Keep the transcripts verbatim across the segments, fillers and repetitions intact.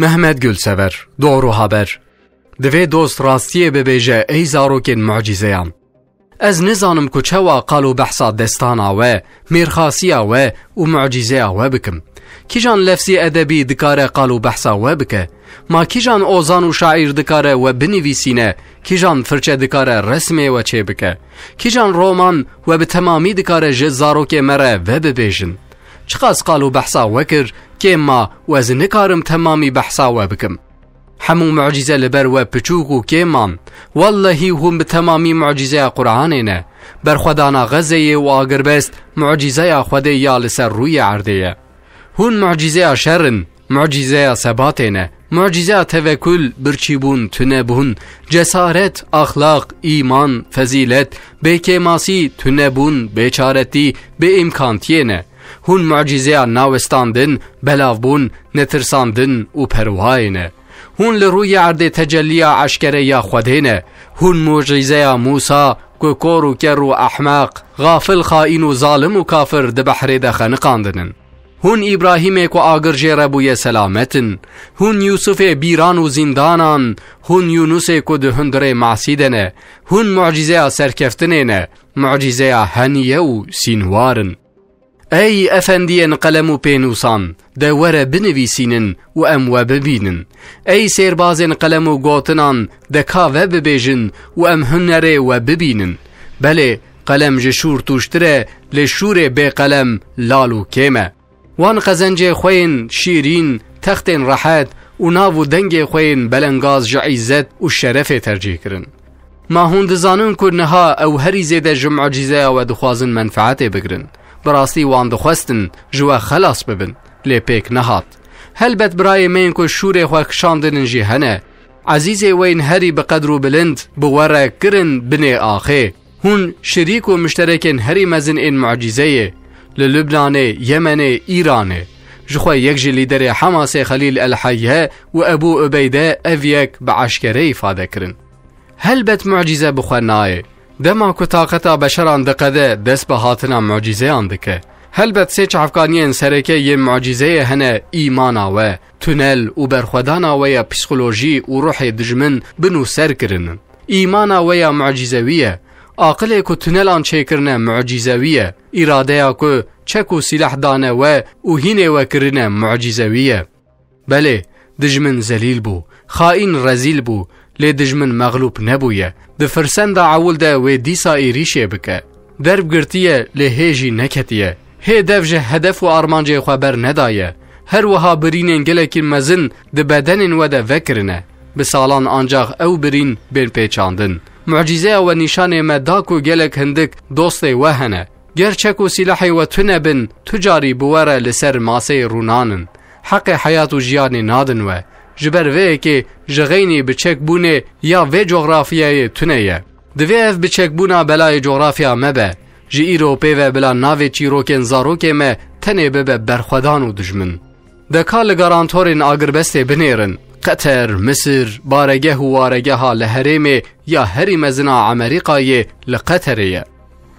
Mehmet Gulsever, Doğru Haber. Divê dost rastiyê bibêje ey zarokên mucîzeyan. Ez nizanim ku çawa qal û behsa destana we, mêrxasiya we û mucîzeya we bikim. Kîjan lefzî edebî dikare qal û behsa we bike? Ma kîjan ozan û şaîr dikare we binivîsîne? Kîjan firçe dikare resmê we çêbike? Kîjan roman we bi temamî dikare ji zarokê me re vebibêjin? Çiqas qal û behsa we kir, kêm ma û ez nikarim temamî behsa we bikim. Hemû mucîze li ber we piçûk û kêm man. Wellehî hûn bi temamî mucîzeya Qur'anê ne. Berxwedana Xezeyê û agirbest mucîzeya Xwedê ya li ser rûyê erdê ye. Hûn mucîzeya şer in, mucîzeya sebatê ne. Mucîzeya tevekul, birçîbûn, tunebûn, cesaret, axlaq, îman, fezîlet, bêkêmasî, tunebûn, bêçaretî, bêîmkantiyê ne. Hûn mucîzeya nawestandin, belavbûn, netirsandin û perwayê ne. Hûn li rûyê erdê tecelliya eşkere ya Xwedê ne. Hûn mucîzeya Mûsa, ku kor û ker û ehmeq, xafil, xaîn û zalim û kafir di behrê de xeniqandin in. Hûn Îbrahîmê ku agir jê re bûye selamet in. Hûn Yûsifê bîran û zîndanan, hûn Yûnusê ku di hundirê masî de ne. Hûn mucîzeya serkeftinê ne, mucîzeya heniye û sînwar in. Ey efendiyên qelem û pênûsan, de were binivîsînin û em we bibînin. Ey sêrbazên qelem û gotinan, de ka ve bibêjin û em hunerê we bibînin. Belê, qelem ji şûr tûştir e, lê şûrê bê qelem lal û kêm e. Wan qezencê xwe yên şîrîn, textên rehet û nav û dengê xwe yên belengaz ji îzzet û şerefê tercîh kirin. Ma hûn dizanin ku niha ew herî zêde ji mucîzeya we dixwazin menfeetê bigirin. Bi rastî wan dixwestin ji we xelas bibin, lê pêk nehat. Helbet birayê me yên ku şûrê xwe kişandin jî hene. Ezîzê we yên herî bi qedr û bilind bi we re kirin binê axê. Hûn şirîk û mişterekên herî mezin ên mucîzeyê. Li Lubnanê, Yemenê, Îranê. Ji xwe yek ji lîderê Hamasê Xelîl El Heyye û Ebû Ubeyde ev yek bi eşkere îfade kirin. Helbet mucîze bi xwe nayê. Dema ku taqeta beşeran diqede, dest bi hatina mucîzeyan dike. Helbet sê çavkaniyên sereke yên mucîzeyê hene: îmana we, tunel û berxwedana we ya psîkolojî û ruhê dijmin bi nû ser kirinin. Îmana we ya mucîzewî ye. Aqilê ku tunelan çêkirine mucîzewî ye. Îradeya ku çek û sîleh dane we û hînê we kirine mucîzewî ye. Belê, dijmin zelîl bû, xaîn rezîl bû, lê dijmin mexlûb nebûye. Di firsenda ewil de wê dîsa êrîşê bike. Derb girtiye, lê hê jî neketiye. Hê dev ji hedef û armancê xwe ber nedaye. Her wiha birînên gelekî mezin di bedenên we de vekirine. Bi salan ancax ew birîn bên pêçandin. Mucîzeya we nîşanê me da ku gelek hindik dostê we hene. Ger çek û sîlehê we tune bin, tu carî bi we re li ser maseyê rûnanin. Heqê heyat û jiyanê nadin we. Ji ber vê yekê ji xeynî bi çekbûnê ya vê cografyayê tune ye. Divê ev biçekbûna belayê cografya me be. Ji îro pê ve bila navê çîrokên zarokê me tenê bibe berxwedan û dijmin. De ka li garantorên agirbestê binêrin. Qeter, Misir, baregeh û waregeha li herêmê ya herî mezin a Amerîkayê li Qeterê ye.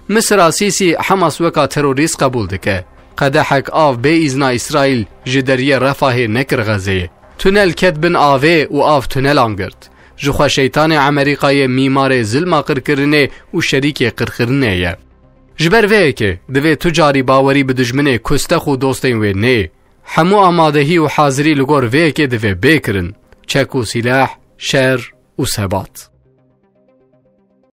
Misir a Sîsî Hamas weka terorîst qebûl dike. Qedehek av bê îzna Îsraîl ji deriyê Refahê nekir Xezeyê. Tunel ket bin avê û av tunelan girt. Ji xwe şeytanê Amerîkayê mîmarê zilma qirkirinê û şerîkê qirkirinê ye. Ji ber vê yekê divê tu carî bawerî bi dijminê kustex û dostên wê nê. Hemû amadehî û hazirî li gor vê yekê divê bê kirin. Çek û sîleh, şer û sebat.